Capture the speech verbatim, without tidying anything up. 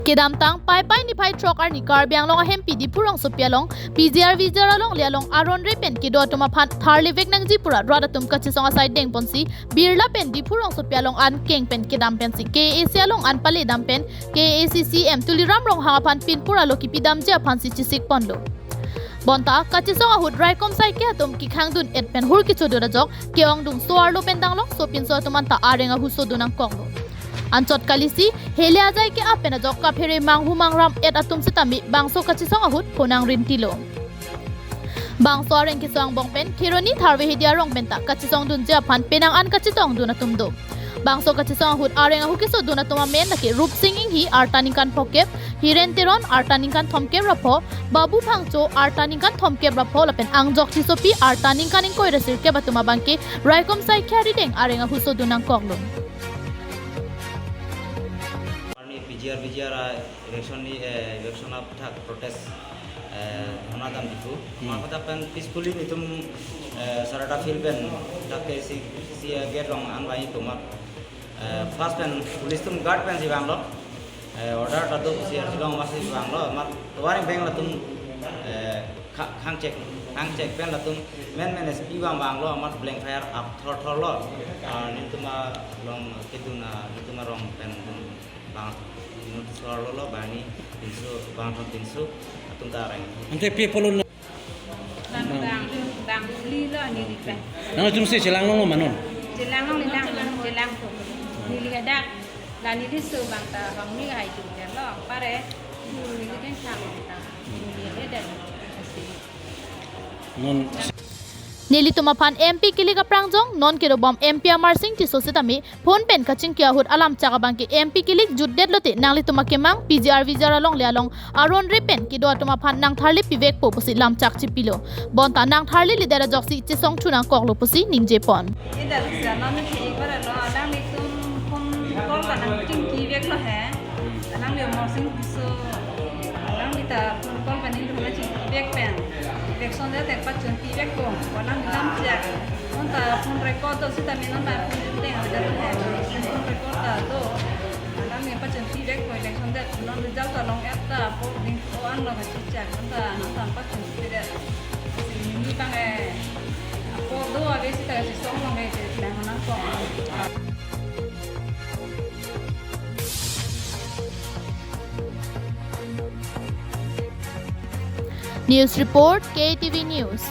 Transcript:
Kedamtang Paipai niphai throk arni Karbi Anglong ahempi Diphu rongsopi along P G R V G R alongle along aron re pen kedo atum aphan tharlevek nangji pura rat atum kachisong asai dengponsi Birla pen Diphu rongsopi along an keng pen kedam pensi K A A C along an pale dam pen K A A C C M Tuliram Ronghang aphan pin pura lo kipidamji aphansi chisikponlo. Bonta kachisong ahut raikom saikhi atum kekhangdun et pen hur kechodun ajok ke-ongdung so-arlo pen danglongso pinso atum anta areng ahu sodun nangkoklo. Anchot kalisi hele ajai ke-ap pen ajok kaphere manghu mangram et atum sitame bangso kachisong ahut phonang rintilo. Bangso areng keso angbong pen Kheroni Tharve Hidi arong penta kachisong dunji aphan penang an kachetongdun atum do. Bangso kachisong ahut areng ahu kesodun atum amen lake Rupsing Inghi arta ningkan phokep, Hiren Teron arta ningkan thomkep ra pho, Babu Phangcho arta ningkan thomkep ra pho lapen Angjok Tissopi arta ningkan ingkoi ra sirkep atum abangke raikom saikhi arideng areng ahu sodun nangkoklo. Arni P G R V G R a election ni, eh, election aphuthak protest, eh, hona dam Diphu. Hmm. Maphuthak pen peacefully nitum, eh, Sarada field pen dak K C C gate along an vangji atum mat, eh, first pen police atum guard pensi vanglo. Eh, order ta do si arjulong masi vanglo. Mat tovar beng latum, eh, kha-, khangchek, khangchek pen latum men men S P vang vanglo, mat blank fire ap thor thorlo. Ah, nitum along kedun a, nitum arong pen dun bang inut so-arlo lo, bang ni pinso, bang thom pinso atum ta areng. Ante pi apotlo? Bang, bang, bang huli lo neli pen. Nangtum si chelang longlo ma non? Chelang long, chelang long, chelang ko. Neli hadak la neli so bang ta bang ni hai tu lo pare. Neli keng sang ta. Neli le dan. Non. Nelitum aphan M P kilik aprangjong non kedobom M P Amarsing Tisso sitame phone pen kachingki ahut alamchak abangke M P kilik jutdet lote nanglitum akemang P G R V G R alongle along aron re pen kedo atum aphan nangtharle pivekpo pusi lamchak chipilo. Bonta nangtharle ledet ajoksi chesongthu nangkoklo pusi ningjepon. Idak si anon si ibar lo, alanglitum phone call ta nangchingkiveklo he. Alangli Amarsing Tisso, alangli ta phone call pen neli hona chingkivek pen. Election det tek pachun pivekpo, alangli lamchak. Bonta phone record do sitame non ta phone deng ada lo he. Phone record ta do. Alangli pachun pivekpo election det, non result ta long-et ta, poll ding o-an lo kachechak. Bonta non ta pachun pidet. Neli bang, eh, apo do ave sita kachesong long ke, lang nangkok. News report, K T V News.